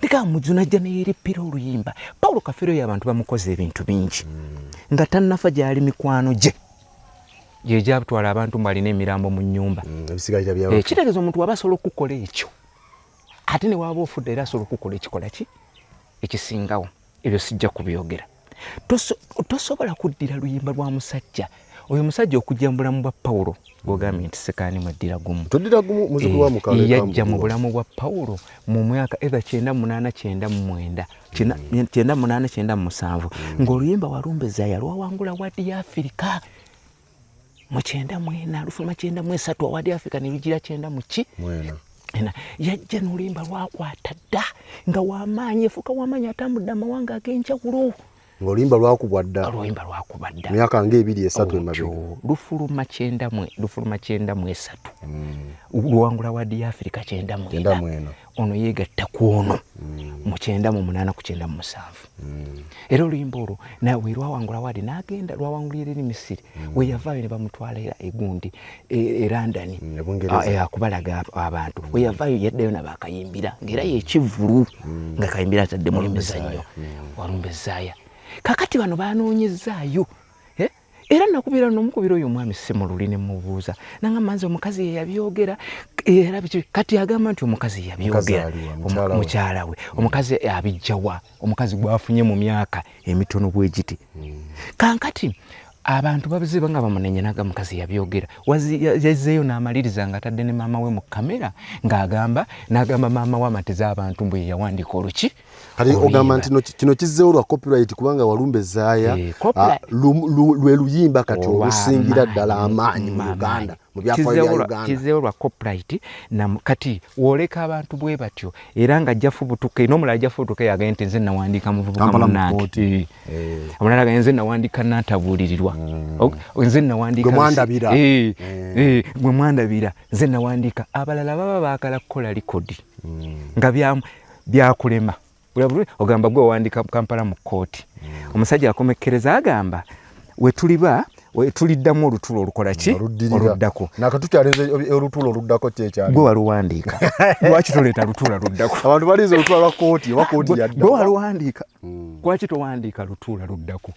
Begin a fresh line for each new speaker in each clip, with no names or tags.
Tika Mujuna ajja neyerippira oluyimba. Paulo Kafeero yo abantu bamukoze ebintu bingi nga tannafa, gyali mikwano gye gyegyatwala abantu mbu alina emirambo mu nnyumba.
Ebisigalira bya
Kitegeeza omuntu waba asobola okukola ekyo, ate ne waba ofudde era asobola okukola ekikola ki ekisingawo. Ebyo sijja kubyogera. Tosobola kuddira luyimba lwa musajja oyo, musajja okujja mu bulamu bwa Pawulo gwogambye nti sekaani mweddira gumu.
Toddira gumu, muzzukulu wa Mukalo.
Yajja mu bulamu bwa Pawulo mu mwaka either 98, 99, 98, 97, ng'oluyimba Walumbe Zaaya lwawangula award ya Afirika mu 94, lufuluma 93, award ya Afirika ne lugira kyenda mu ki?
Mwena.
Ena yajja n'oluyimba lwakwata dda nga wamaanyi, efuuka wamaanyi, atambudde amawanga ag'enjawulo.
Ng'oluyimba lwakubwa dda.
Oluyimba lwakuba dda.
Myaka nga 2, 3 emabega.
Otyo, lufuluma kyenda mwe, lufuluma 93, luwangula award ya Afirika kyenda
kyenda
mwena.
Mwena.
Ono yeegatta ku ono mu 98 ku 97. Era oluyimba olwo nawe lwawangula award, n'agenda lwawangulira eri Misiri, weyavaayo ne bamutwala era egundi e London.
E Bungereza.
Ah, akubalaga abantu. Weyavaayo yaddayo nabakayimbira ng'era yekivvulu nga kayimbira ataddemu emizannyo Walumbe Zaaya. Kakati bano banoonyezaayo. Eh? Era nakubira nomukubira oyo omwami Semululi ne mubuuza, nangamba nze omukazi ye yabyogera era biki. Kati agamba nti omukazi ye yabyogera.
Omukazi aliwa? Mukyala we.
Mukyala we. Omukazi abijjawa? Omukazi gwafunye mu myaka emitono bwe giti. Kankati abantu babiziba nga bamunenya, naga mukazi yabyogera. Yazzeeyo n'amaliriza nga atadde ne maama we mu kamera, ng'agamba n'agamba maama we amatiza abantu mbu ye yawandiika oluki.
Kati ogamba nti kino kizzeewo lwa copyright, kubanga Walumbe Zaaya lwe luyimba kati olusingira ddala amaanyi mu Uganda, mu byafaayo bya Uganda.
Kizeewo lwa copyright. Kati woleka abantu bwe batyo, era nga ajja fubutuka n'omulala ajja fubutuka yagaye nti nze nawandiika muvubuka
Kampala mu
munnange.
kkooti.
Omulala agaye nze nawandiika nantabuulirirwa. Nze nawandiika
Gwe mwandabira.
Gwe mwandabira, nze nawandiika. Abalala baba baagala kukola likodi nga byakulema. Ogamba gwe wawandiika Kampala mu kkooti. Omusajja akomekkereza agamba wetuliba tuliddamu olutulo olukola ki?
Oluddirira.
Oluddako.
Nakatukyalinze olutulo oluddako kyekyali.
Gwe waluwandiika, lwaki toleeta lutuula luddako?
Abantu balinze olutuula lwa kooti, oba kooti yadda.
Gwe waluwandiika, lwaki towandiika lutuula luddako?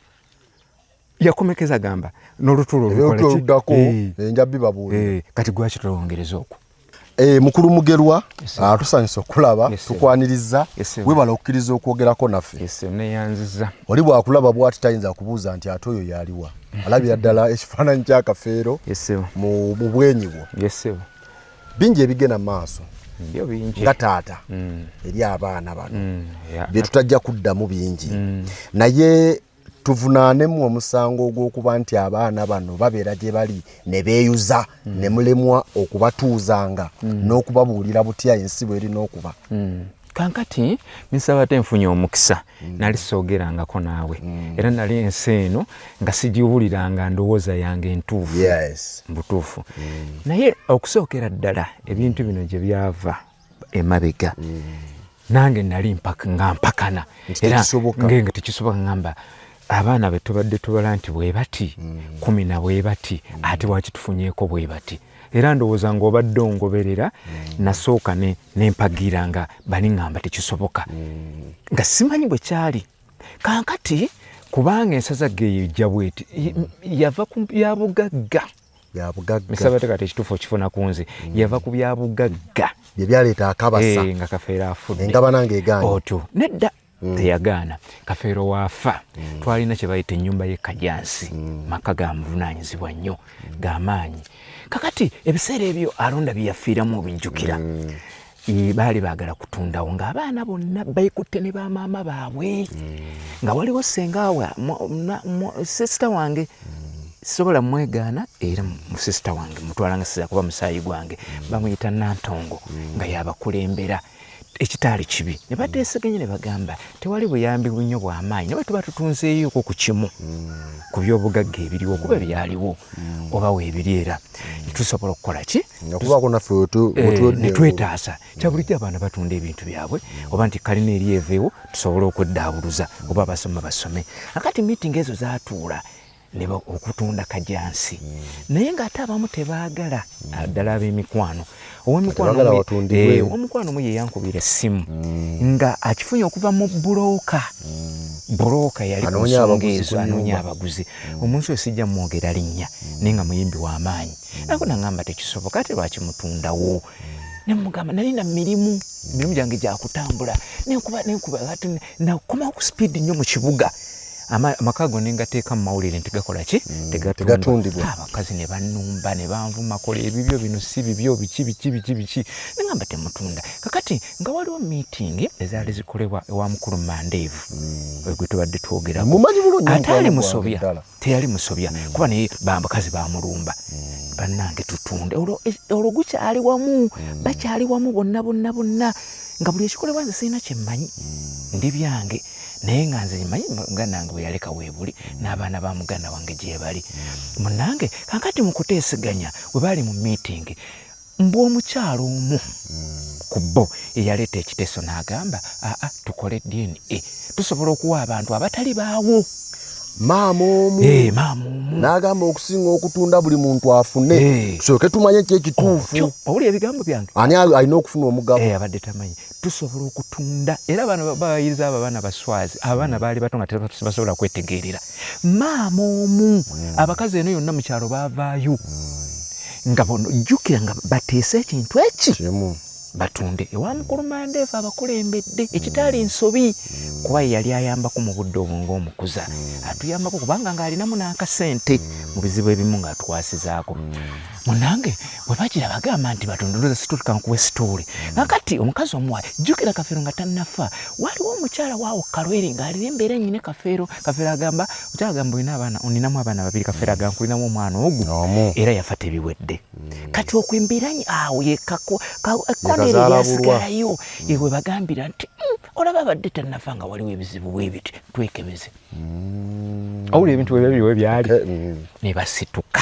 Yakomekeza gamba n'olutuula olukola
olutuula
ki?
oluddako enja bibabuulira.
Kati gwaki tolongereza okwo?
Mukulu Mugerwa,
Yes, sir.
tusanyusa okulaba.
Yes, sir.
Tukwaniriza.
Yes, sir.
Webala okukkiriza okwogerako naffe.
Yes, neyanziza.
Oli bwakulaba bwati tayinza kubuuza nti ate oyo yaliwa. Alabira ddala ekifaananyi kyakafeero
Yes, sir.
mu bwenyi bwo.
Yes, sir.
Bingi ebigenda mu maaso
Byo bingi.
nga taata eri abaana bano bye tutajja kuddamu bingi, naye tuvunaanemu omusango ogw'okuba nti abaana bano babeera gye bali ne beeyuza ne mulemwa okubatuuzanga n'okubabuulira butya ensi bw'erina okuba.
Kankati nsaba ate nfunye omukisa, nali soogerangako naawe, era nali ensi eno nga sigiwuliranga ndowooza yange entuufu mubutuufu. Naye okusookera ddala ebintu bino gye byava emabega, nange nali nga mpakana.
Nti
era
tekisoboka.
Nga tekisoboka, ngamba abaana be tubadde tubala nti bwe bati 10 na bwe bati, ate lwaki tufunyeeko bwe bati? Era ndowooza ng'obadde ongoberera, nasooka nempagira nga bali ŋŋamba tekisoboka, nga simanyi bwe kyali. Kankati kubanga ensaza geeyo ejja bweti, yava ku byabugagga.
Byabugagga.
Misaba kati ekituufu okifuna ku nze, yava ku byabugagga.
Bye byaleeta akabasa.
Nga Kafeero afudde.
Engabana ng'egaanye.
Otyo nedda, teyagaana. Kafeero waafa, twalina kye bayita ennyumba y'e Kajansi, maka ga muvunaanyizibwa nnyo g'amaanyi. Kakati ebiseera ebyo alonda bye yafiiramu obijjukira. Baali baagala kutundawo ng'abaana bonna bayikutte ne bamaama baabwe, nga waliwo ssenga we, sister wange, sobola mwegaana, era mu sister wange mutwala nga siza kuba musaayi gwange, bamuyita Nantongo, nga yabakulembera ekitaali kibi. Ne bateeseganye ne bagamba tewali buyambi nnyo bw'amaanyi, naye tuba tutunzeeyoko ku kimu ku byobugagga ebiriwo, kuba byaliwo oba weebiri, era tusobola okukola ki?
Okubaako naffe wetuwedde.
Ne twetaasa. Kyabulijjo abaana batunda ebintu byabwe, oba nti kalina eri eveewo tusobole okweddaabuluza, oba basoma basome. Akati meeting ezo zaatuula. Okutunda Kajansi, naye ng'ate abamu tebaagala, ddala ab'emikwano. Owomikwano omu yeyankubira essimu nga akifunye okuva mu bulooka. Bulooka yali ku nsonga ezo, anoonya abaguzi. Omuntu oyo sijja mwogera linnya, naye nga muyimbi w'amaanyi. Nako nangamba tekisoboka, ate lwaki mutundawo? Nemugamba nalina mirimu gyange gyakutambula, nenkuba nenkuba nakomawo ku speed nnyo mu kibuga. Amaka go nengateeka mu mawulire nti gakola ki?
Tegatundibwa.
Abakazi ne bannumba ne banvuma, kola ebibyo, bino si bibyo, biki biki biki biki. Nengamba temutunda. Kakati nga waliwo meeting ezaali zikolebwa ewa mukulu Mandeevu gwe tubadde twogerako.
Mumanyi bulungi.
Ate ali
Mukwano gwange
musobya
ddala.
Teyali musobya, kuba naye bakazi bamulumba, bannange tutunde. Olwo gukyali wamu, bakyali wamu bonna bonna bonna, nga buli ekikolebwa nze sirina kyemmanyi, ndi byange. Naye nga nze manyi muganda wange bwe yaleka weebuli n'abaana ba muganda wange gye bali munnange. Kankati mu kuteeseganya we baali mu meeting, mbw omukyalo omu ku bo eyaleeta ekiteeso n'agamba, aa, tukole DNA, tusobola okuwa abantu abatali baawo.
Maama omu?
Eh, maama omu.
N'agamba okusinga okutunda buli muntu afune, tusooke tumanye ki ekituufu.
Otyo, owulira ebigambo byange?
Ani alina okufuna omugabo?
Eh, abadde tamanyi tusobola okutunda. Era bano bayiriza abo abaana baswazi, abaana baali bato nga tebasobola kwetegeerera. Maama omu, abakazi eno yonna mu kyalo baavaayo nga bono, jjukira nga bateese ekintu eki
kimu
batunde ewa mukulu Mandeevu abakulembedde, ekitaali nsobi, kuba ye yali ayambako mu budde obwo ng'omukuza atuyambako, kubanga ng'alinamu n'akasente mu bizibu ebimu ng'atukwasizaako. Munange bwe bagira bagamba nti batunde, situlika nkuwe story. Kakati omukazi omuwa, jjukira Kafeero nga tannafa, waliwo omukyala waawo Kalwere ng'alina embeera ennyine. Kafeero, Kafeero agamba, omukyala agamba, olina abaana? Oninamu abaana babiri. Kafeero agamba, nkulinamu omwana ogu.
Omu.
Era yafa tebiwedde. Kati okwo embeera awo yekako ekkondo eryo
Yekazaala bulwa.
lyasigalayo ewe bagambira nti, olaba abadde tannafa nga waliwo ebizibu bwe biti, twekebeze." Owulira ebintu bwe biriwo byali? Ne basituka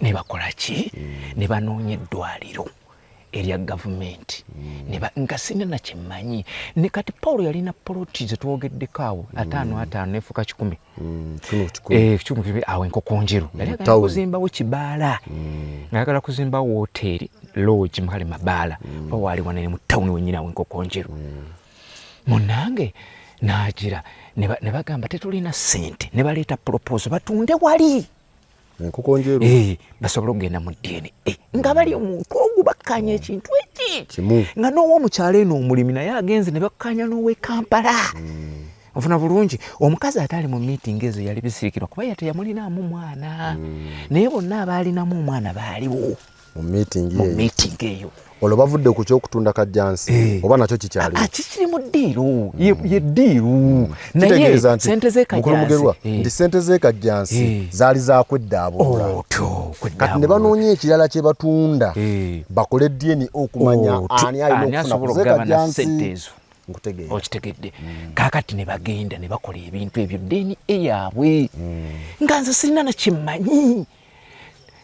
ne bakola ki? Ne banoonya eddwaliro erya gavumenti. Nga sina nakyemmanyi. Ne kati Paul yalina poloti zetwogeddeko awo, ataano ataano nefuuka 100.
100.
Eh, 100 awo Enkokonjeru. Yali agala
Town.
kuzimbawo kibaala, ng'ayagala kuzimbawo woteeri, lodge, mukale mabaala, oba waali wanene mu tawuni wenyini awo Enkokonjeru. Munange n'agira ne bagamba tetulina ssente, ne baleeta proposal batunde wali
Enkokonjeru.
Eh, basobole okugenda mu DNA nga bali omuntu ogu bakkanya ekintu eki
Kimu.
Nga n'ow'omukyalo eno omulimi naye agenze ne bakkanya n'ow'e Kampala. Ofuna bulungi, omukazi ate ali mu meeting ezo yali bisirikirwa, kuba ye teyamulinaamu mwana, naye bonna abaalinamu omwana baaliwo
mu meeting
mu
eyo.
Meeting eyo.
Olwo bavudde ku kyokutunda Kajjansi?
Eh.
Oba nakyo kikyaliwo?
Ah, kikiri mu deal, ye deal, naye
Kitegeeza nti
sente
mukulu Mugerwa,
z'e Kajjansi
nti sente z'e Kajjansi zaali zakweddaabulula.
Otyo.
Kati ne banoonya ekirala kye batunda, bakole DNA okumanya
Otyo,
ani alina
ani
okufuna
asobola
ku
okugabana
z'e Kajjansi.
sente ezo.
Nkutegeera.
Okitegedde? Kaakati ne bagenda ne bakola ebintu ebyo, DNA yaabwe, nga nze sirina nakyemmanyi.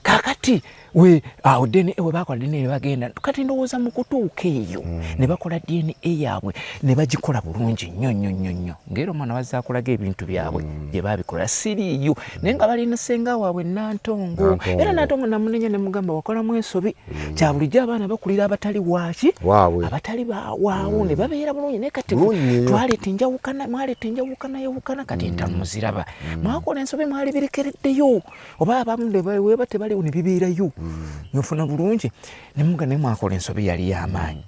Kaakati we awo DNA we bakola DNA ne bagenda. Kati ndowooza mu kutuuka eyo ne bakola DNA yaabwe ne bagikola bulungi nnyo nnyo nnyo nnyo, ngaera omwana bazza akulaga ebintu byabwe gye babikola, siriiyo, naye nga balina senga waabwe Nantongo.
Nantongo.
Era Nantongo namunenya ne mugamba, wakolamu ensobi. Kya bulijjo abaana bakulira abatali waaki?
Waabwe.
Abatali bawaawo ne babeera bulungi, naye kati
Bulungi nnyo.
twaleeta enjawukana, mwaleeta enjawukana yawukana. Kati entalo muziraba, mwakola ensobi, mwali birekereddeyo, oba abamu ne weba tebaliwo ne bibeerayo. Nofuna bulungi nemuga, naye mwakola ensobi yali y'amaanyi.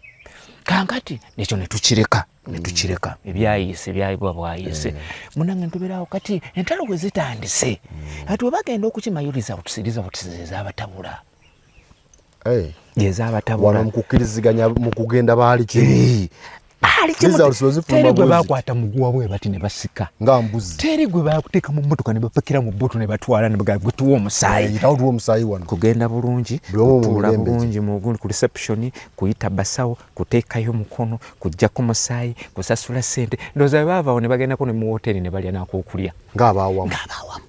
Kankati ekyo ne tukireka, ne tukireka ebyayise byalibwa bwayise. Munange ntubeerawo. Kati entalo bwe zitandise, kati we bagenda okukimayo results, results zezabatabula.
Eh,
Yezabatabula.
Wano mukukkiriziganya mu kugenda baali kimu.
Baali kimu.
Results bwe zifuluma
Teri gwe
bwe ziti.
bakwata muguwa bwe bati ne basika.
Nga mbuzi.
Teri gwe bakuteeka mu mmotoka ne bapakira mu buto ne batwala ne bagamba gwe tuwa omusaayi.
Yitawo tuwa omusaayi wano.
Kugenda bulungi,
Buli omu mu
kutuula
mirembe gye.
bulungi mu gundi ku reception, kuyita basawo, kuteekayo mukono, kuggyako musaayi, kusasula ssente. Ndowooza bwe baavaawo ne bagendako ne mu woteeri ne balya n'akokulya.
Ng'abaawamu.
Ng'abaawamu.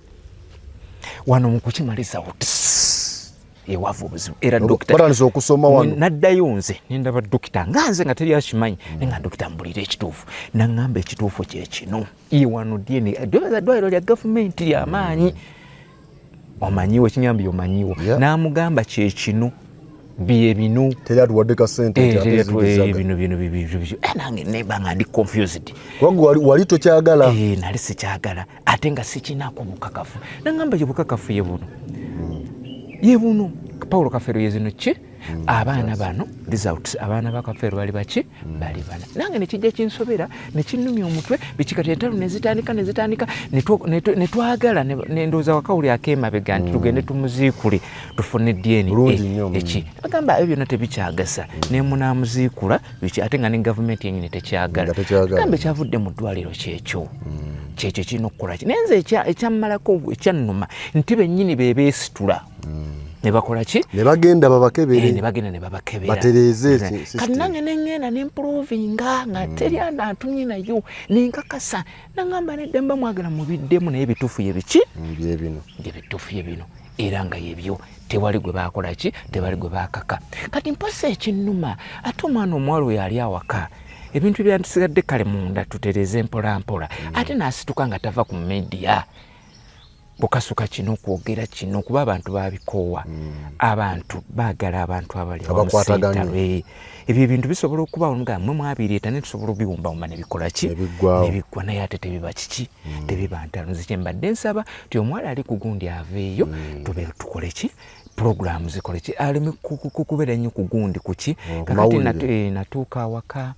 Wano mu kukima results ewava obuzibu era dokita
Batandise okusoma wano.
Naddayo nze nendaba dokita, nga nze nga teri akimanyi, naye nga dokita mbulira ekituufu, naŋŋamba ekituufu kyekino. Iye wano DNA ddwaliro lya gavumenti lyamaanyi. Omanyiwo ekinyambi, omanyiwo. N'amugamba kyekino, bye bino.
Teri atuwadde ka sente.
Eh,
nti ate
teri
zigizaga.
bino bino bino bino. Nange neba nga ndi confused.
Kubanga wali tokyagala.
Nali sikyagala, ate nga sikinako bukakafu. Nagamba ye bukakafu ye buno, ye buno. Paulo Kafeero ye zino ki abaana bano results, abaana ba Kafeero bali baki? Bali bana. Nange nekijja kinsobera, nekinnumya omutwe bikikati, entalo nezitandika, nezitandika, netwagala nendowooza wakawuli ak'emabega nti tugende tumuziikule tufune DNA.
Bulungi nnyo.
Eki bagamba ebyo byonna tebikyagasa, nemunaamuziikula biki, ate nga ne gavumenti yenyini tekyagala.
Nga tekyagala.
Gambe kyavudde mu ddwaliro kyekyo, kyekyo kirina okukola ki. Naye nze ekyammalako, ekyannuma nti bennyini be beesitula ne bakola ki?
Ne bagenda babakebere.
Ne bagenda ne babakebera.
Batereeze
Kati
system.
Nange neŋŋenda nemprovinga nga teri antumye nayo, nenkakasa, nagamba nedda, mba mwagala mubiddemu, naye ebituufu ye biki?
Bye bino.
Ebituufu ye bino, era nga yebyo, tewali gwe bakola ki, tewali gwe bakaka. Kati mposa ekinnuma, ate omwana omuwala oyo ali awaka, ebintu byandisigadde kale munda tutereze mpola mpola, ate n'asituka nga tava ku media bukasuka kino, kwogera kino, kuba abantu babikoowa. Abantu baagala abantu abali
Abakwataganye.
awamu. Ebyo ebintu bisobola okubaawo nga mwe mwabireeta, naye tusobola obiwumbawumba ne bikola ki?
Ne biggwawo.
Ne biggwa, naye ate tebiba kiki, tebiba ntalo. Nze kyembadde nsaba ti omuwala ali ku gundi aveeyo, tube tukole ki, program zikole ki, aleme kubeera nnyo ku gundi kuki.
Oh, ku
Kakati
mawulire.
Natuuka awaka,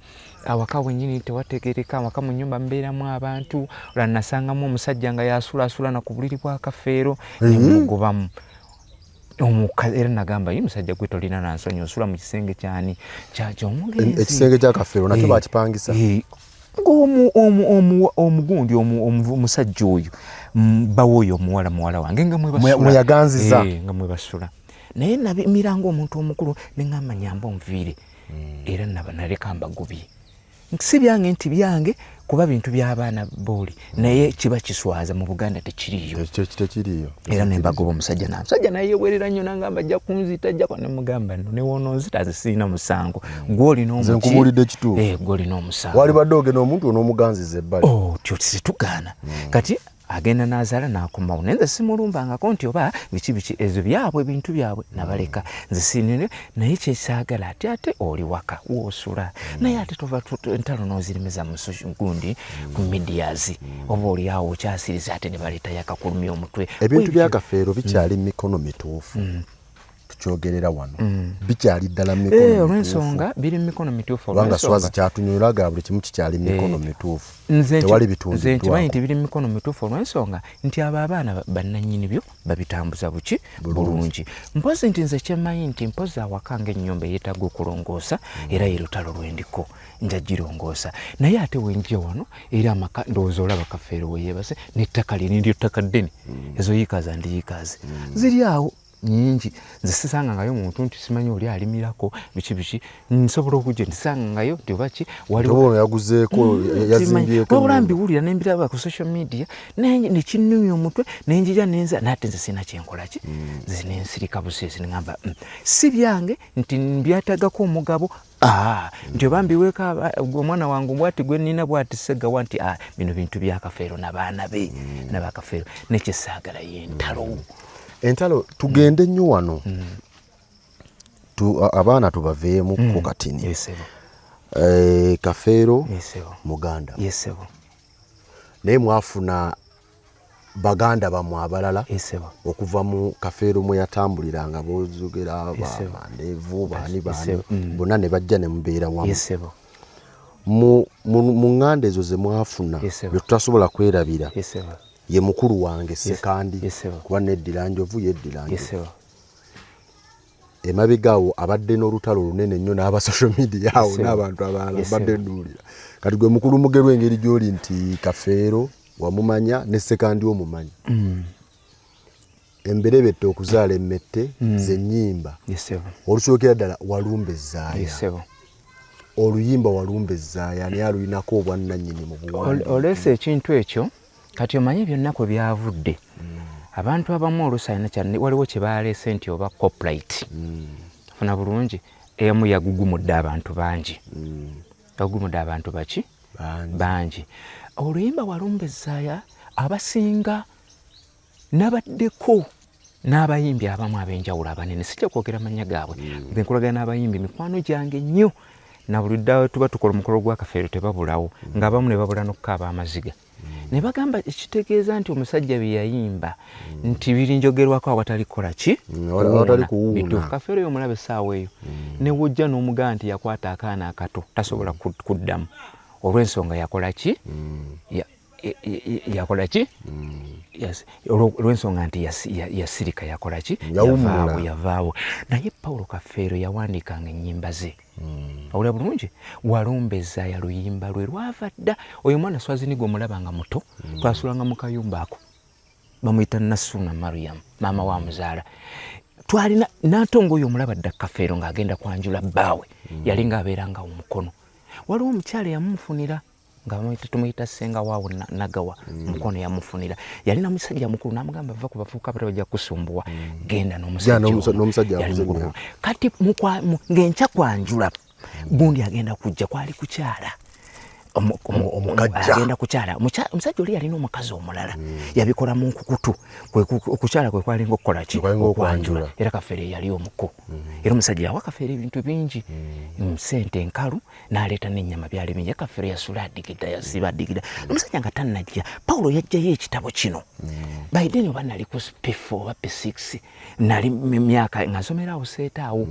awaka wenyini tewategereka, awaka mu nyumba mbeeramu abantu, olwa nasangamu omusajja nga yasulasula na ku buliri bwa Kafeero, nemugobamu. Era nagamba, ye musajja gwe tolina nansonyi, osula mu kisenge kyani kyomugenzi.
Ekisenge kya Kafeero nakyo bakipangisa.
Omugundi omusajja oyo, bawa oyo omuwala, muwala wange nga mwebasula.
Mweyaganziza.
Nga mwebasula, naye nabimira ngaomuntu omukulu, neŋŋamba nyamba onviire, era naba naleka mbagubye. Si byange nti byange, kuba bintu by'abaana booli, naye kiba kiswaza, mu Buganda tekiriyo.
Ekyo tekiriyo.
Era nembagoba omusajja, na musajja naye yewerera nnyo, nangamba ajja kunzita, ajja nemugamba no newoononzita nze sirina musango, gwolina.
Nze nkubuulidde kituufu.
Gwolina omusango.
Walibadde ogenda omuntu on'omuganziza ebbali.
Oh, tyo situgaana. Kati agenda n'azaala n'akomawo, naye nze simulumbangako nti oba biki biki, ezo byabwe, bintu byabwe, nabaleka. Nze sinene, naye kyesaagala ate oli waka woosula, naye ate tova entalo n'ozirimiza mu gundi ku medias, oba oli awo okyasiriza, ate ne baleetayo akakulumya omutwe.
Ebintu bya Kafeero bikyali mu mikono mituufu, tukyogerera wano, bikyali ddala mu mikono mituufu.
Olw'ensonga biri mu mikono mituufu.
Kubanga
olw'ensonga-
Swazi kyatunyonyola, buli kimu kikyali mu mikono mituufu,
Nze
tewali
nze nkimanyi
bitundiddwako.
Nti biri mu mikono mituufu olw'ensonga nti abo abaana bannannyini byo babitambuza buki? Bulungi. Mpozi nti nze kyemmanyi nti mpozi awaka ng'ennyumba eyeetaaga okulongoosa, era ye lutalo lwendiko, nja girongoosa, naye ate wenjja wano era amaka ndowooza olaba Kafeero weyeebase n'ettaka lye niryo ttaka ddene, ezo yiikaazi andi yiikaazi ziri awo nyingi. Nze sisangangayo muntu nti simanyi oli alimirako biki biki, nsobola okujja nti sisangangayo nti oba ki waliwo.
Oba ono yaguzeeko, yazimbyeko
Wabula
ennyumba.
Mbiwulira nembiraba ku social media, nekinnumya omutwe, nenjija nenza nate nze sina kyenkola ki, nze nensirika busiisi, neŋamba si byange nti mbyatagako omugabo. Nti oba mbiweeko omwana wange bwati gwe nnina bwati segawa nti bino bintu bya Kafeero n'abaana be n'abakafeero, nekyesaagala y'entalo.
Entalo tugende nnyo wano. Abaana tubaveemuko katini.
Yesebo.
Kafeero
Yesebo.
muganda,
Yesebo.
naye mwafuna baganda bamwe abalala
Yesebo.
okuva mu Kafeero mwe yatambuliranga, bozogera
Yesebo.
bandeevu baani baani,
Yesebo.
Bonna ne bajja ne mubeera wamu.
Yesebo.
Mu ŋŋanda ezo ze mwafuna,
Yesebo.
bye tutasobola kwerabira,
Yesebo.
ye mukulu wange Sekandi,
Yesebo.
kuba neddira njovu, yeddira njovu.
Yesebo.
Emabega awo abadde n'olutalo lunene nnyo n'aba social media awo
Yesebo.
n'abantu abalala.
Yesebo.
Mbadde nduulira kati gwe mukulu Mugerwa, engeri gy'oli nti Kafeero wamumanya ne Sekandi omumanya, emberebette okuzaala emmette zennyimba,
Yesebo.
olusookera ddala Walumba Ezzaaya.
Yesebo.
Oluyimba Walumba Ezzaaya, naye alulinako obwannannyini mu buwandiike?
Oleese ekintu ekyo kati, omanye byonna kwe byavudde. Abantu abamu oluusi alina kyane, waliwo kye baleese nti oba copyright, funa bulungi, emu yagugumudde abantu bangi, yagugumudde abantu baki?
Bangi.
Bangi. Oluyimba Walumba Ezzaaya, abasinga nabaddeko. N'abayimbi abamu ab'enjawulo abanene, sijja kwogera mannya gaabwe, nze nkolagana n'abayimbi mikwano gyange nnyo, na buli dda tuba tukola omukolo gwa Kafeero tebabulawo, ng'abamu ne babula n'okukaaba amaziga. Ne bagamba ekitegeeza nti omusajja bye yayimba nti birinjogerwako awatali kukola ki?
Awatali kuwuuna.
Bituufu. Kafeero y'omulaba essaawa eyo, ne wojja n'omugamba nti yakwata akaana akato, tasobola kuddamu olw'ensonga yakola ki? Yakola ki? Yes. Olw'ensonga nti yasirika, yakola ki?
Yawummula.
Yavaawo, yavaawo. Naye Paulo Kafeero yawandiikanga ennyimba ze. Owulira bulungi? Walumbeza ya luyimba lwe lwava dda. Oyo omwana Swaziniga omulaba nga muto, twasulanga mu kayumba ako. Bamuyita Nasuna Mariam, maama wa muzaala. Twalina n'atonga oyo omulaba dda Kafeero ng'agenda kwanjula bbaawe. Yali ng'abeera nga omukono. Waliwo omukyala eyamumufunira nga tumuyita ssenga waawo Nagawa, mukono yamufunira. Yalina musajja mukulu n'amugamba va ku bavubuka abato bajja kukusumbuwa, genda n'omusajja
Genda
ono.
n'omusajja
Yali
akuze
mukulu.
emyaka.
Kati ng'enkya kwanjula, gundi agenda kujja, kwali kukyala.
Omukajja.
Agenda kukyala. Omusajja oli yalina omukazi omulala. Yabikola mu nkukutu. Okukyala kwe kwalinga okukola ki?
Kwe kwalinga
Okwanjula.
okwanjula.
Era Kafeero yali omuko. Era omusajja yawa Kafeero ebintu bingi. Ssente enkalu n'aleeta n'ennyama, byali bingi. Kafeero yasula adigida, yasiba adigida. Omusajja nga tannajja, Paulo yaggyayo ekitabo kino. By then oba nali ku P4 oba P6, nali mu myaka nga nsomera awo seeta awo.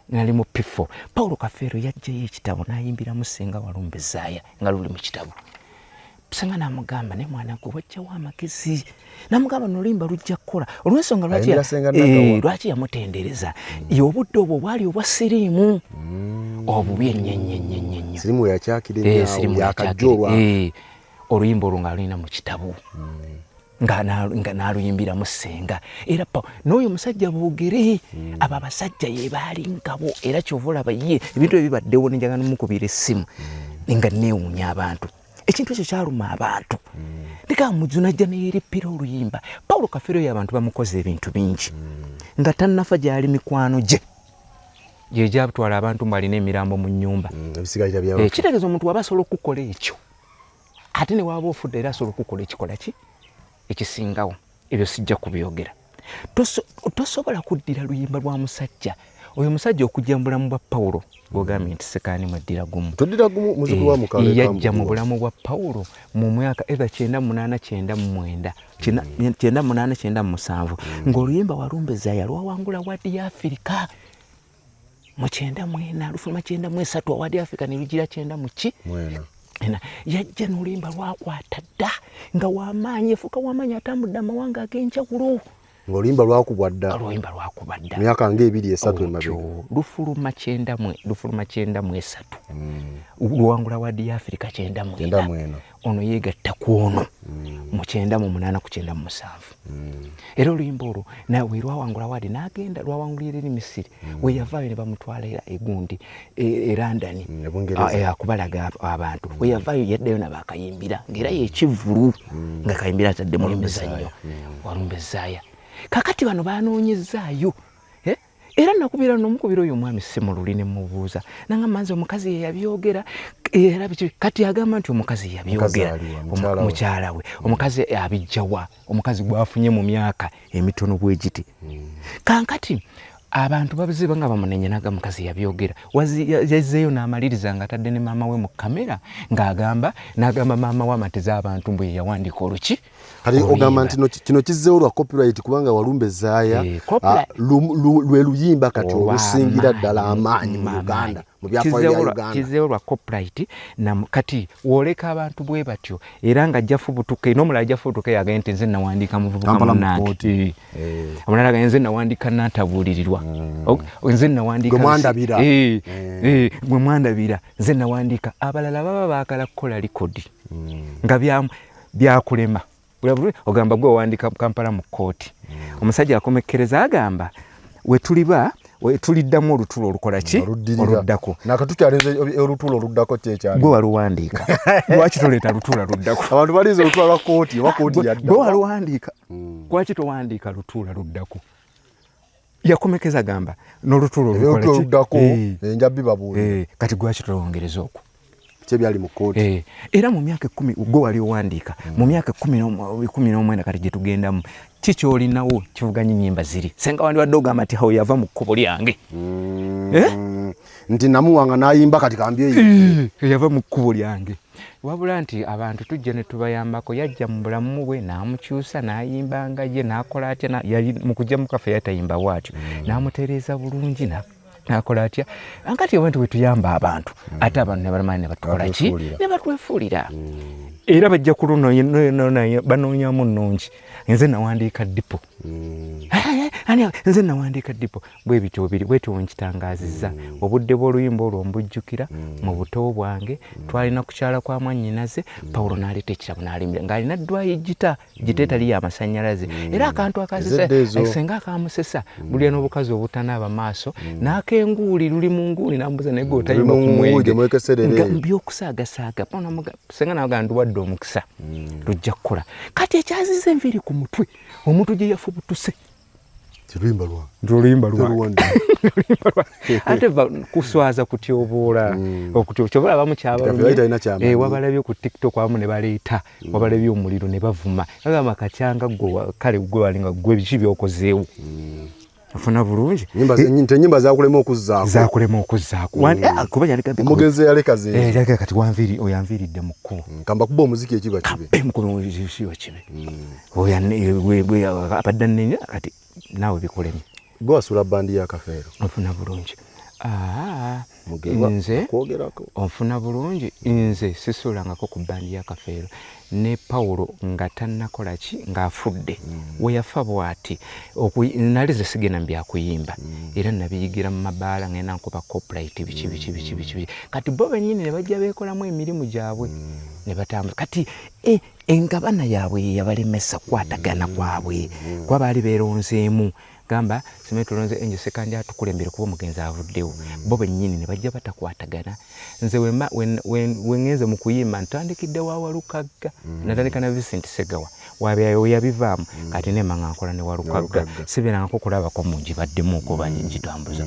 Nali mu P4. Paulo Kafeero yaggyayo ekitabo n'ayimbiramu Ssenga Walumbe Zaaya nga luli mu kitabo. Ssenga n'amugamba, naye mwana gwe wajjawo amagezi. N'amugamba n'oluyimba lujja kukola. Olw'ensonga
Ayimbira Ssenga Nagawa.
lwaki yamutendereza? Ye obudde obwo bwali obwa siriimu. Obubi ennyo ennyo ennyo ennyo ennyo.
Siriimu yakyakira ennyo awo,
Siriimu
yakajja
yakyakira.
olwa-
Oluyimba olwo ng'alulina mu kitabo. Nga n'aluyimbiramu Ssenga. Era n'oyo omusajja boogere, abo abasajja ye baali ngabo, era ky'ova olaba ye ebintu ebyo bibaddewo ne njagala n'omukubira essimu, nga neewuunya abantu. Ekintu ekyo kyaluma abantu. Ndeka Muju n'ajja ne yeerippira oluyimba. Paulo Kafeero oyo abantu bamukoze ebintu bingi. Nga tannafa gy'ali mikwano gye. Gye gyatwala abantu mbu alina emirambo mu nnyumba.
Ebisigalira bya
Kitegeeza omuntu waba asobola okukola ekyo. Ate ne waba ofudde era asobola okukola ekikola ki? Ekisingawo. Ebyo sijja kubyogera. Tosobola kuddira luyimba lwa musajja. Oyo omusajja okujja mu bulamu bwa Paulo, gw'ogambye nti Sekaani mweddira gumu.
Toddira gumu, muzzukulu wa Mukalo
Yajja mu
Kambuwa.
bulamu bwa Paulo mu mwaka either kyenda munaana kyenda mu mwenda, kyenda munaana kyenda mu musanvu. Ng'oluyimba Walumbe Zaaya lwawangula wadi ya Afirika mu kyenda mwena, lufuluma kyenda mu esatu, awadi ya Afirika ne lugira kyenda mu ki?
Mwena.
Ena, yajja n'oluyimba lwakwata dda nga w'amaanyi, efuuka w'amaanyi, atambudde amawanga ag'enjawulo.
Ng'oluyimba lwakubwa dda.
Oluyimba lwakubwa dda.
Myaka ng'ebiri esatu
Otyo,
emabega.
lufuluma kyenda mwe, lufuluma kyenda mu esatu. Luwangula wadi ya Afirika kyenda mwena.
Kyenda mwena.
Ono yeegatta ku ono mu kyenda mu munaana ku kyenda mu musanvu. Era oluyimba olwo nawe lwawangula wadi n'agenda lwawangulira eri Misiri. We yavaayo ne bamutwala era egundi, e London.
E Bungereza.
Akubalaga abantu. We yavaayo yaddayo nabo akayimbira ng'era y'ekivvulu nga kayimbira ataddemu
Walumbe
emizannyo.
Zaaya.
Walumbe Zaaya. Kaakati bano banoonyezaayo. Era nakubira n'omukubira oyo omwami Ssemululi ne mubuuza. Nangamba nze omukazi ye yabyogera, era biki, kati agamba nti omukazi ye yabyogera.
Omukazi aliwa, mukyala we.
Mukyala we. Omukazi abijja wa? Omukazi gw'afunye mu myaka emitono bwe giti. Kankati abantu babiziba nga bamunenya naga mukazi yabyogera. Yazzeeyo n'amaliriza ng'atadde ne maama we mu kamera ng'agamba, n'agamba maama we amatiza abantu mbu ye yawandiika oluki.
Kati
Oluyimba.
ogamba nti kino kizzeewo lwa copyright kubanga Walumbe Zaaya,
Copyright.
lwe luyimba kati
Olwa
olusingira
amaanyi,
ddala amaanyi mu
amaanyi.
Uganda, mu byafaayo bya Uganda.
Kizzeewo lwa copyright, na kati w'oleka abantu bwe batyo, era nga ajja fubutuka, n'omulala ajja fubutuka yagambye nti nze nawandiika muvubuka
Kampala mu
munnange.
kkooti.
Omulala agambye nze nawandiika nantabuulirirwa. Nze nawandiika
Gwe mwandabira.
Gwe mwandabira. Nze nawandiika. Abalala baba baagala kukola likodi. Nga byakulema. Bula ogamba gwe owandiika Kampala mu kkooti. Omusajja akomekkereza agamba, we tuliba, we tuliddamu olutuula olukola ki?
Oluddirira.
Oluddako.
Nakatukyaliza olutuula oluddako kye kyali.
Gwe waluwandiika. Lwaki toleeta lutuula luddako?
Abantu balinze olutuula lwa kkooti, oba kkooti yadda.
Gwe waluwandiika. Lwaki towandiika lutuula luddako? Yakomekeza agamba n'olutuula olukola ki?
Olutuula oluddako, enja bibabuulira.
Kati lwaki tolongereza okwo?
Kyebyali mu kkooti.
Era mu myaka 10 gwe wali owandiika, mu myaka 19 kati gye tugendamu, ki kyolinawo kivuganya ennyimba ziri? Senga wandibadde ogamba nti awo yava mu kkubo lyange.
Nti namuwanga n'ayimba kati kambye
yava mu kkubo lyange. Wabula nti abantu tujja ne tubayambako, yajja mu bulamu bwe n'amukyusa n'ayimbanga ye n'akola atya, yali mu kujja mu kafe yatayimba bw'atyo, n'amutereeza bulungi n'akola atya. Ankati oba nti bwe tuyamba abantu, ate abantu ne balamanya ne batukola ki? Ne batwefuulira. Era bajja banoonyamu nnungi. Nze nawandiika dipo. Nze nawandiika dipo. Bwe bityo biri, bwetyo nkitangaazizza. Obudde bw'oluyimba olwo mbujjukira mu buto bwange. Twalina kukyala kwa mwannyinaze, Pawulo n'aleeta ekitabo n'alimbira ng'alina ddwayi gita gita etali ya masannyalaze. Era akantu akasesa senga akamusesa bulya n'obukazi obutanaaba maaso n'akenguuli luli mu nguuli n'ambuuza naye gwe otayimba ku mwenge nga by'okusaagasaaga. Senga n'agamba nduwadde omukisa lujja kukola. Kati ekyaziza enviiri ku mutwe omuntu gye yafubutuse
Oluyimba lwa
oluyimba lwa ate kuswaza kutyoboola okutyobola abamu kyabalumye, wabalabye ku TikTok abamu ne baleeta wabalabye omuliro ne bavuma bagamba kacyanga gwe kale gwe walinga gwe biki byokozeewo. Ofuna bulungi.
Enyimba zakulema okuzzaako.
Zakulema okuzzaako kuba yaleka
Omugenzi yaleka ze.
Yaleka kati wanviiri oyanviiridde mu kkubo.
Kamba kuba omuziki ekiba kibe.
Mukuba kibe oyo abadde annenya kati naawe bikulemi.
Gwe wasula bandi ya Kafeero.
Onfuna bulungi. Nze onfuna bulungi, nze sisulangako ku bandi ya Kafeero ne Pawulo nga tannakola ki ng'afudde. We yafa bw'ati nali ze sigenda mu byakuyimba, era nabiyigira mu mabaala ngenda nkuba copyright biki biki biki biki biki. Kati bo bennyini ne bajja beekolamu emirimu gyabwe ne batambula. Kati engabana yaabwe ye yabalemesa kukwatagana kwabwe, kuba baali beeronzeemu gamba simanyi tulonze Angel Sekandi atukulembere kuba omugenzi avuddewo. Bo bennyini ne bajja batakwatagana. Nze we ŋŋenze mu kuyimba ntandikidde wa Walukagga, natandika na Vincent Segawa wabyayo yabivaamu. Kati nemba nga nkola ne Walukagga, sibeerangako kulabako mu ngibaddemu okuba ngitambuza.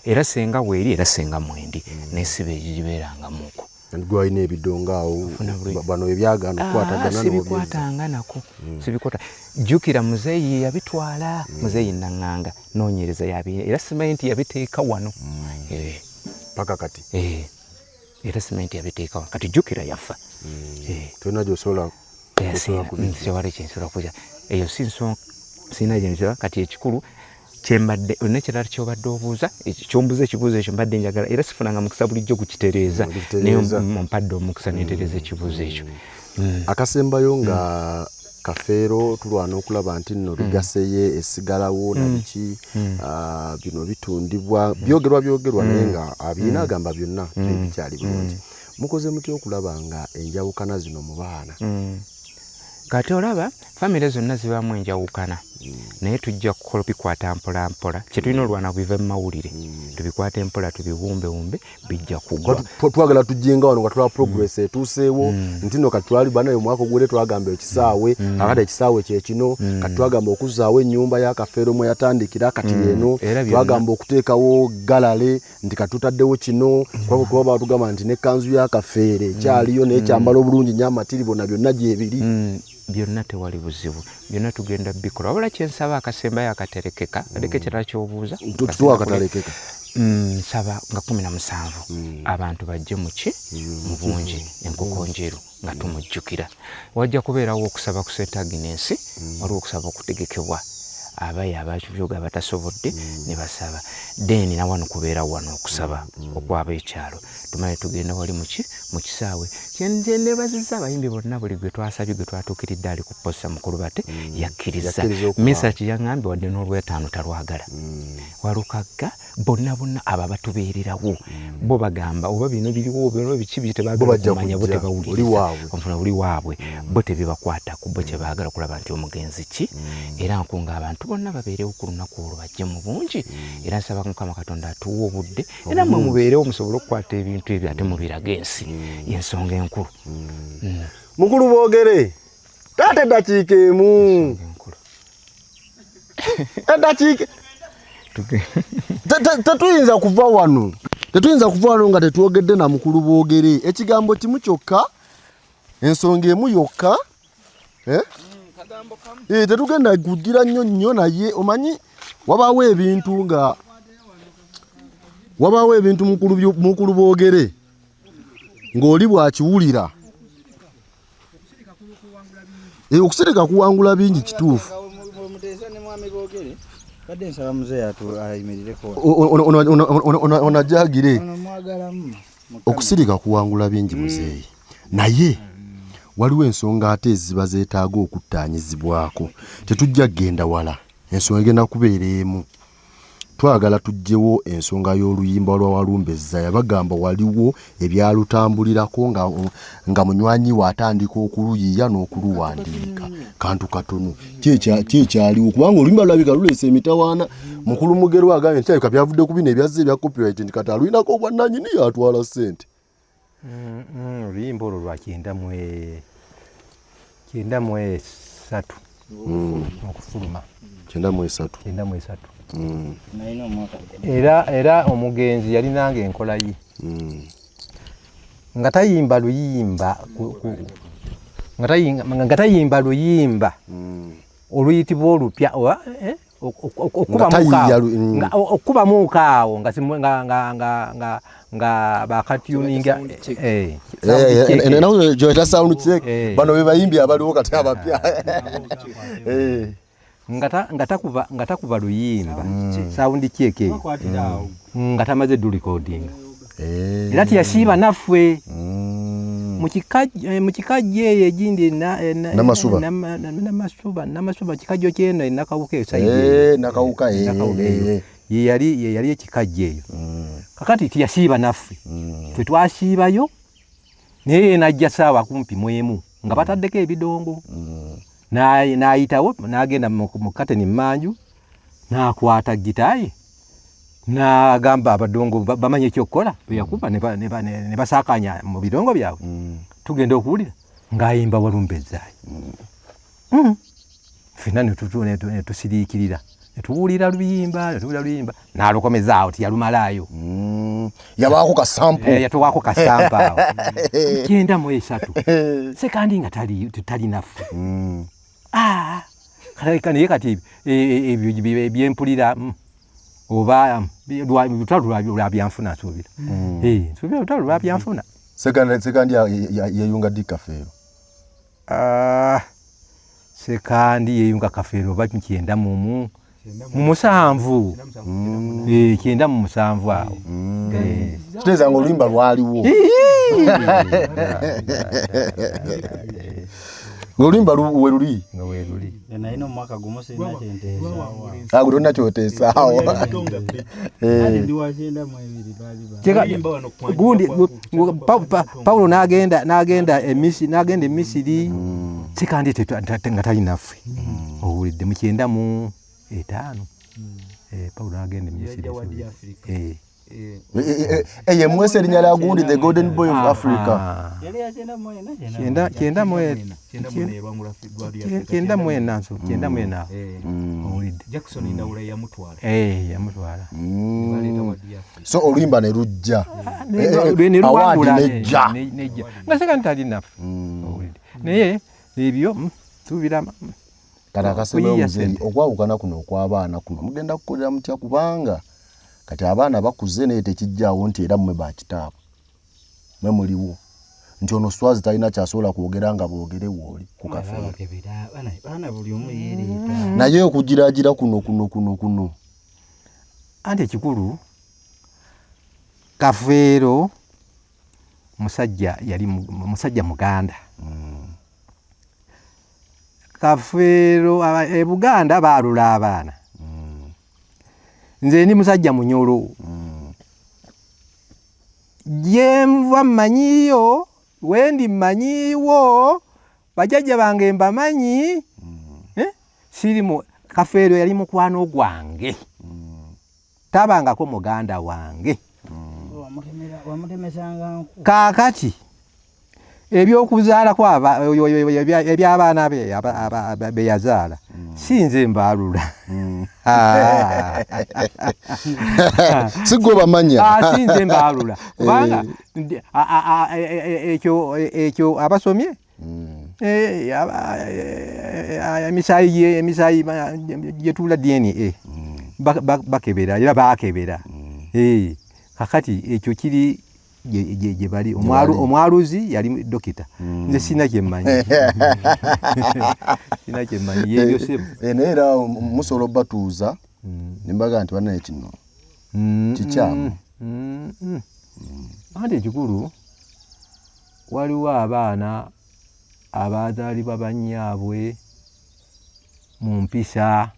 Era senga weeri era senga mwendi naye siba egigibeerangamuko.
Gwe walina ebidongo awo bano ebyagaana okukwatagana.
Sibikwatanga nako, sibikwata. Jjukira muzeeyi yabitwala, muzeeyi Naŋŋanga noonyereza yabi era simanyi nti yabiteeka wano.
Paka kati.
Era simanyi nti yabiteeka wano. Kati jjukira yafa.
Tolina gyosobola.
Sewali kyensobola kuja eyo si nsonga, sirina gyensobola. Kati ekikulu kyembadde olina ekirala kyobadde obuuza, kyombuuza ekibuuzo ekyo mbadde njagala era sifunanga mukisa bulijjo kukitereeza, naye mpadde omukisa netereeza ekibuuzo ekyo.
Akasembayo nga Kafeero tulwana okulaba nti nno legacy ye esigalawo nabiki, bino bitundibwa byogerwa byogerwa naye nga abirina agamba byonna bikyali bulungi. Mukoze mutya okulaba nga enjawukana zino mu baana?
Kati olaba famire zonna zibaamu enjawukana, naye tujja kukola bikwata mpola mpola. Kyetulina olwana bive mu mawulire, tubikwate mpola, tubiwumbewumbe, bijja kugwa.
Twagala tujjenga wano nga tulaba progress etuuseewo nti no kati twali banaye omwaka ogwere twagamba ekisaawe, akati ekisaawe kyekino. Kati twagamba okuzzaawo ennyumba ya Kafeero mwe yatandikira, kati eno. Twagamba okuteekawo galale nti kati tutaddewo kino kuba batugamba nti nekkanzu ya Kafeero ekyaliyo n'ekyambalo obulungi nnyo amatiribona byonna gyebiri.
Byonna tewali buzibu, byonna tugenda bikola. Wabula kyensaba akasembayo akaterekeka aleke ekirala kyobuuza.
Tuwakatalekeka.
Nsaba nga 17 abantu bajje muki mu bungi enkoko njeru nga tumujjukira. Wajja kubeerawo okusaba ku St Agnes, waliwo okusaba okutegekebwa abayi abakibyoga abatasobodde ne basaba, then nawano kubeerawo wano okusaba okwab'ekyalo. Tumale tugenda wali muki mu kisaawe. Kyenebazizza abayimbi bonna, buli gwe twasabye gwe twatuukiridde ali ku posa mukulu bate yakkiriza. Misaki yaŋŋambye wadde n'olwetaano talwagala. Walukagga bonna bonna abo abatubeererawo bo bagamba oba bino biriwo bino biki biki tebaagala kumanya, bo tebawuliriza onfuna buli waabwe, bo tebibakwatako, bo kyebaagala kulaba nti omugenzi ki. Era nkunga abantu bonna babeerewo ku lunaku olwo, bajje mu bungi. Era nsaba Mukama Katonda atuwe obudde era mmwe mubeerewo musobole okukwata ebintu ebyo ate mubirage ensi, yensonga enkulu.
Mukulu boogere taata eddakiika emu, eddakiika. Tetuyinza kuva wano. Tetuyinza kuva wano nga tetwogedde na mukulu Boogere. Ekigambo kimu kyokka, ensonga emu yokka. Eh? Tetugenda kugira nnyo nnyo, naye omanyi wabaawo ebintu nga wabaawo ebintu mukulu Boogere ng'oli bw'akiwulira. Okusirika kuwangula bingi, kituufu. Onajagire okusirika kuwangula bingi muzeeyi, naye waliwo ensonga ate eziba zeetaaga okuttaanyizibwako. Tetujja kugenda wala, ensonga egenda kubeera emu. Twagala tuggyewo ensonga y'oluyimba lwa Walumbe Zaya. Bagamba waliwo ebyalutambulirako nga munywanyi we atandika okuluyiiya n'okuluwandiika. Kantu katono kyekyaliwo, kubanga oluyimba lulabika luleese emitawaana. Mukulu Mugerwa agambye nti kirabika byavudde ku bino ebyazze ebya copyright, nti kati alulinako obwannannyini, yatwala ssente.
Oluyimba olwo lwa 93 okufuluma.
93.
93. Era omugenzi yalinanga enkola ye nga tayimba luyimba nga tayimba luyimba oluyitibwa olupya oba okubamuuka awo nga bakatuninga.
Sound check. Bano be bayimbi abaliwo kati abapya.
Nga takuba luyimba sound check eyo nga tamaze du recordinga. Era tiyasiiba naffe mu kikajjo eyo egindi.
Namasuba.
Namasuba kikajjo kyeno enakawuka eyo side.
Nakawuka.
Nakawuka eyo ye yali ekikajjo eyo. Kakati tiyasiiba naffe, ffe twasiibayo, naye najja saawa kumpi mwemu nga bataddeko ebidongo. N'ayitawo n'agenda mu kateni mmanju n'akwata gita ye n'agamba abadongo bamanyi ekyokukola. Bwe yakuba ne basaakanya mu bidongo byabwe, tugenda okuwulira ng'ayimba Walumbe Ezzaayi. Ffenna ne tusiriikirira, ne tuwulira luyimba, ne tuwulira luyimba, n'alukomezaawo, tiyalumalaayo.
Yabaako kasample.
Yatuwaako kasample awo 93. Sekandi nga tali naffe. Ah, kalabika naye kati ebyo byempulira oba lutalo lwa byanfuna, nsuubira. Nsuubira lutalo lwa byanfuna.
Sekandi yeyunga ddi Kafeero?
Ah, Sekandi yeyunga Kafeero oba 97, 97 awo.
Kitegeeza nga oluyimba lwaliwo, ng'oluyimba we luli.
Nga weeruli.
Nalina omwaka gumu, sirina kyenteesaawo.
Ago tolina kyoteesaawo.
Ali ndi wa 92, baali ba
Gundi Paulo n'agenda n'agenda e Misiri. Sekandi nga tali naffe, owulidde, mu 95 Paulo n'agenda e Misiri.
Ye mwese erinnya lya gundi, the golden boy of Africa.
Yali ya 94.
94 nso 94, owulidde.
Jackson Ndawula yamutwala.
Yamutwala.
So oluyimba ne lujja.
Ne
Award
luwangula.
Nejja.
Nejja nga Sekandi tali naffe, owulidde, naye ebyo tuubira
Kati akasembayo,
kuyiiya
muzeeyi,
ssente.
okwawukana kuno okw'abaana kuno mugenda kukolera mutya? Kubanga kati abaana bakuze, naye tekijjaawo nti era mmwe bakitaabwe, mwe muliwo, nti ono Swazi talina kyasobola kwogera nga boogere wooli ku Kafeero.
Bakebera baana, buli omu yeereeta.
Naye okugiragira kuno kuno kuno kuno.
Anti ekikulu, Kafeero musajja yali musajja muganda. Kafeero e Buganda baalula abaana. Nze ndi musajja Munyolo, gyenva mmanyiyo, wendi mmanyiiwo, bajjajja bange mbamanyi. Eh? Siri mu Kafeero yali mukwano gwange, tabangako muganda wange.
Wamutemesanga nku.
Kaakati ebyokuzaalako eby'abaana be be yazaala. Si nze mbaalula.
Si gwe bamanya.
Si nze mbaalula kubanga ekyo abasomye emisaayi gyetuula DNA bakebera era bakebera. Kakati ekyo kiri gye bali. Omwaluzi yali dokita, nze sina kyemmanyi, sina kyemmanyi yebyo sebo.
Naye era musobola obatuuza nembaga nti banaye kino kikyamu.
Anti ekikulu waliwo abaana abazaalibwa bannyaabwe mu mpisa,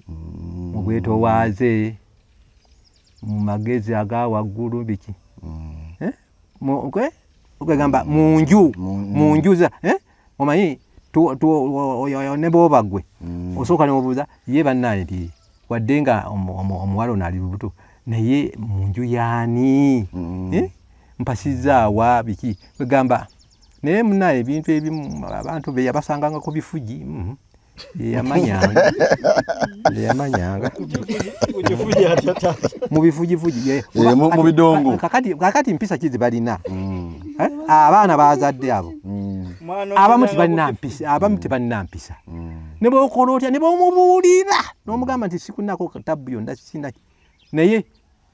mu bwetowaaze, mu magezi aga waggulu biki. Okugamba mu nju, mu nju za omanyi ne bw'oba ggwe osooka ne weebuuza ye bannaye nti wadde nga omuwala ono ali lubuto naye mu nju y'ani, mpasizaawa biki kwegamba. Naye munnaye ebintu ebimu abantu be yabasanganga ku bifugi yeyamanyanga yeyamanyanga mu bifugifugi
mu bidongo.
Kakati mpisa ki ze balina? Abaana bazadde abo abamu tebalina mpisa, abamu tebalina mpisa. Ne bw'okola otya ne bw'omubuulira n'omugamba nti sikunako tabbu yonna sina, naye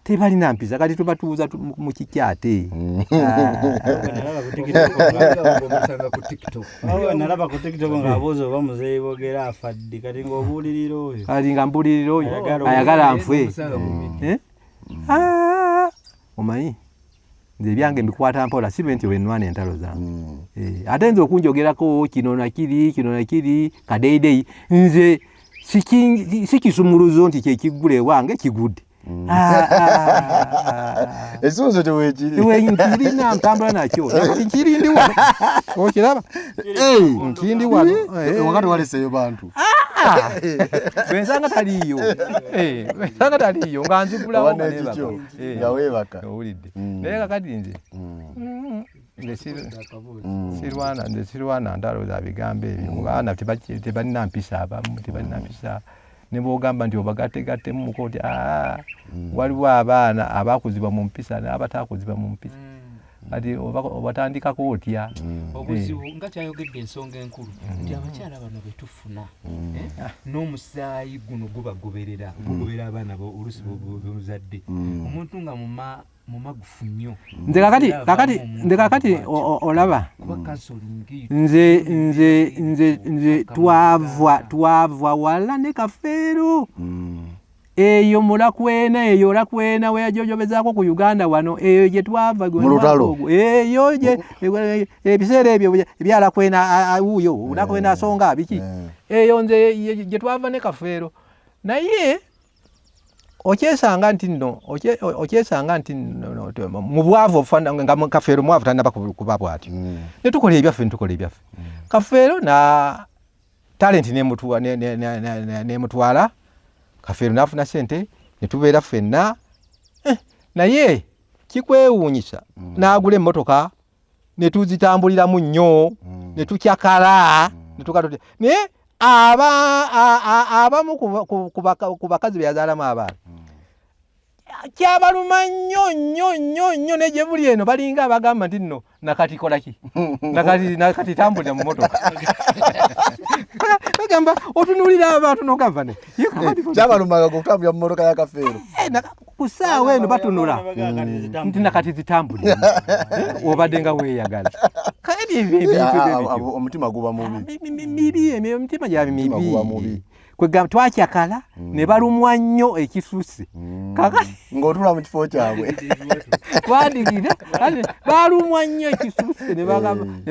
tebalina mpisa. Kati tubatuuza mu kikyate.
Nalaba ku TikTok ng'abuuza oba muzeeyi boogera afadde, kati ng'obuulirira oyo.
Kati nga mbuulirira oyo ayagala nfe. Omanyi nze ebyange mbikwata mpola, si bwe nti bwe nnwana entalo zange. Ate nze okunjogerako kino nakiri kino nakiri kadeyideyi, nze si kisumuluzo nti kyekiggula ewange kigudde.
Ekisunzo tewekiri
nkirina ntambula nakyo nkiri ndi wano okiraba nkindi wano
wakati waleseeyo bantu
bwensanga taliiyo, bwensanga taliiyo nga nzigulawo
nga weebaka
owulidde. Naye kakati nze nze sirwana ntalo za bigambo ebyo kubaana tebalina mpisa, abamu tebalina mpisa. Ne bwogamba nti obagattegattemu muko nti waliwo abaana abakuzibwa mu mpisa n'abatakuzibwa mu mpisa, kati obatandikako otya?
Obuzibu nga kyayogedde ensonga enkulu nti abakyala bano betufuna n'omusaayi guno gubagoberera, gugoberera abaana oluusi bemuzadde omuntu nga mumagufu nnyo.
Nze kakati nze kakati olaba nze nze nze nze twava wala ne Kafeero eyo mulakwena eyo lakwena weyajojobezaako ku Uganda wano eyo gye twava eyo ebiseera ebyo ebyalakwena wuuyo lakwena asonga biki eyo nze gye twava ne Kafeero. Naye okyesanga nti nno okyesanga nti mu bwavu nga Kafeero mwavu tannaba kuba bw'atyo, ne tukola ebyaffe, ne tukola ebyaffe. Kafeero na talenti nemutwala Kafeero n'afuna sente ne tubeera ffenna. Naye kikwewuunyisa n'agula emmotoka ne tuzitambuliramu nnyo ne tukyakala ne tuka naye abamu ku bakazi be yazaalamu abaana kyabaluma nnyo nnyo nnyo nnyo ne gye buli eno balinga abagamba nti nno nakati kola ki nakati tambulira mu motoka. Bagamba otunuulira abantu n'ogamba ne
kyabalumaga okutambulira mu motoka ya Kafeero.
Ku ssaawa eno batunula nti nakati zitambulira obadde nga weeyagala kati ebintu
omutima guba mubi
mibi, emitima gyabwe mibi. Kwegamba twakyakala ne balumwa nnyo ekisusse kakati
ng'otuula mu kifo kyabwe
twandigira balumwa nnyo ekisusse ne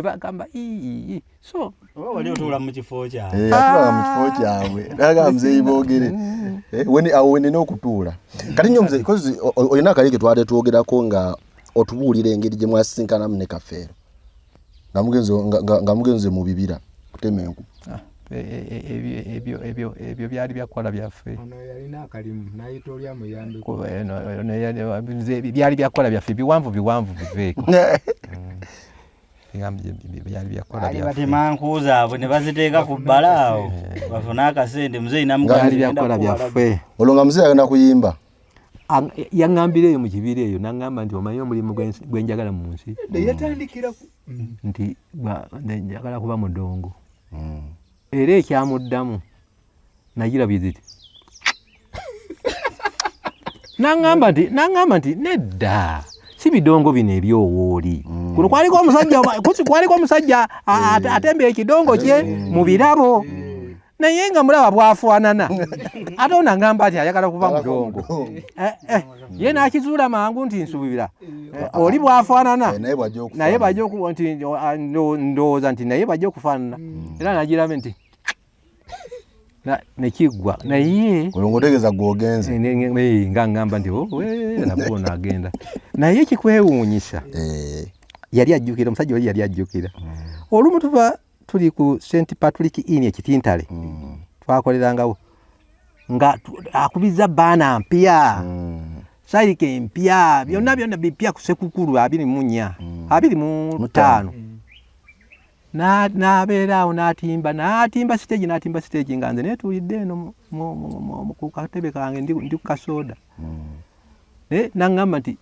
bagamba so
wali otuula mu kifo kyabwe
atuulanga mu kifo kyabwe nagamba muzeeyi boogere awo wenina okutuula kati nnyo muzeeyi kozi olina akali ke twali twogerako nga otubuulira engeri gye mwasisinkanamu ne Kafeero nga mugenze mu bibira kutema enku.
Ebyo byali byakukola byaffe, byali byakukola byaffe biwanvu biwanvu biveeko. Byali byakola
Baali batema nku zaabwe ne baziteeka ku bbala awo bafune akasente. Muzeeyi
Byali byakola byaffe.
Olwo nga muzeeyi agenda kuyimba?
Yaŋŋambira eyo mu kibira eyo, naŋŋamba nti omanyi omulimu gwe njagala mu nsi, nti njagala kuba mudongo. Era ekyamuddamu nagirabye ziti, naŋŋamba nti nedda, si bidongo bino ebyowooli. Kuno kwaliko omusajja atemba ekidongo kye mu birabo, naye nga mulaba bwafaanana, ate ono agamba nti ayagala kuba mudongo. Ye n'akizuula mangu nti nsuubira oli bwafaanana, naye bajja nti ndowooza nti naye bajja okufaanana. Era nagiraba nti nekiggwa, naye
olwo ng'otegeeza gw'ogenze
nga ngamba nti nabwo ono agenda. Naye kikwewuunyisa, yali ajjukira, omusajja oli yali ajjukira. Olumu tuba tuli ku St Patrick Inn ekitintale, twakolerangawo, nga akubiza baana mpya, sayika empya, byonna byonna bipya ku Sekukulu 24 25. N'abeera awo n'atimba siteegi, n'atimba siteegi nga nze neetuulidde eno ku katebe kange ndi ku kasooda. Naŋŋamba nti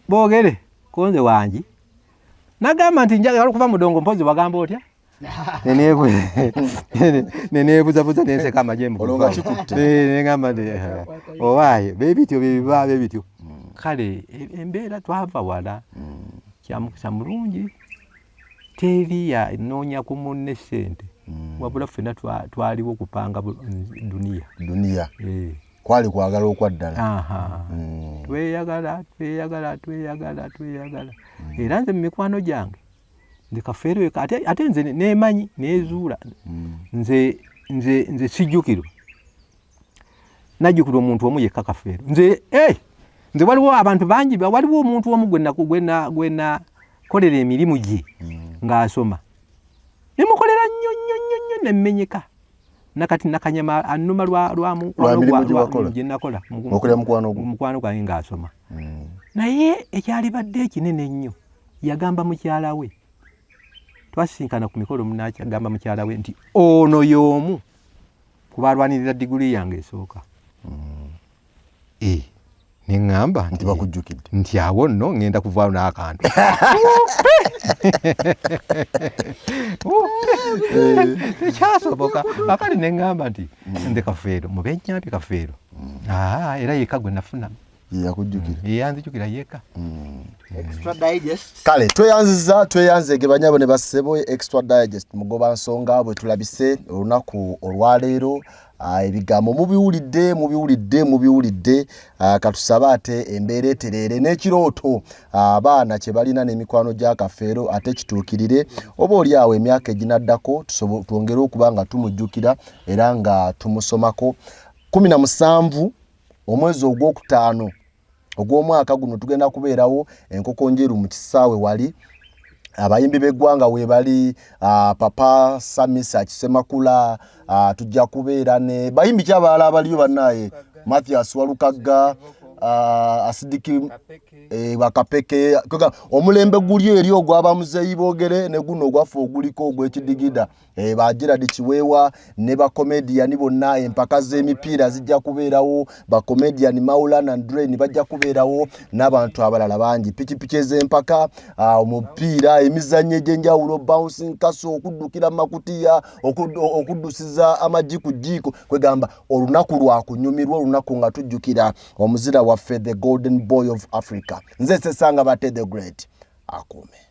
boogere konze wangi, nagamba nti njagala kuva mudongo, mpozi wagamba otya? Neneebuzabuza nenseka amagye negamba nti owaaye bebityo byebiba bebityo. Kale embeera twava wala, kyamukisa mulungi teri yanoonya ku munne ssente, wabula ffenna twaliwo kupanga duniya.
Duniya kwali kwagala okwa ddala.
Tweyagala tweyagala tweyagala tweyagala. Era nze mu mikwano gyange nze Kafeero ate nze neemanyi neezuula, nze nze nze sijjukirwa, najjukirwa omuntu omu yekka, Kafeero. Nze nze waliwo abantu bangi, waliwo omuntu omu gwe nakolera emirimu gye ng'asoma, nemukolera nnyo nnyo nnyo nnyo nemmenyeka. Nakati nakanyama annuma lwa mukwano gye nakola mukwano gwange ng'asoma. Naye ekyalibadde ekinene ennyo, yagamba mukyala we, twasisinkana ku mikolo, agamba mukyala we nti ono y'omu kuba alwanirira diguli yange esooka. Neŋŋamba
nti bakujjukidde
nti awo nno ŋŋenda kuvaawo n'akantu. Tekyasoboka. Akali neŋŋamba nti nze Kafeero mubennyampi Kafeero, era yekka gwe nafuna
yakujjukira,
yeyanzijukira yekka.
Kale tweyanziza, tweyanzege banyabo ne bassebo. Extra Digest mugoba nsonga bwe tulabise olunaku olwaleero. Ebigambo mubiwulidde, mubiwulidde, mubiwulidde. Katusabe ate embeera etereere n'ekirooto abaana kye balina n'emikwano gya Kafeero ate kituukirire, oba oli awo emyaka eginaddako twongere okuba nga tumujjukira era nga tumusomako. 17 omwezi ogwokutaano ogw'omwaka guno tugenda kubeerawo Enkoko Njeru mu kisaawe, wali abayimbi b'eggwanga weebali, Papa Samisa Kisemakula, tujja kubeera ne bayimbi ki abalala abaliyo bannaaye, Mathias Walukagga, Asidiki, Bakapeke. Omulembe guli eri ogw'abamuzeeyi boogere ne guno ogwaffe oguliko ogw'ekidigida, ba Gerald Kiweewa ne bakomediyani bonna. Empaka z'emipiira zijja kubeerawo, bakomediyani Maulana Drain bajja kubeerawo n'abantu abalala bangi, pikipiki ez'empaka, omupiira, emizannyo egy'enjawulo, bouncing castle, okuddukira mu makutiya, okuddusiza amagi ku jjiiko. Kwegamba olunaku lwa kunyumirwa, olunaku nga tujjukira omuzira waffe, the golden boy of Africa. Nze Sesanga Bate the Great, akuume.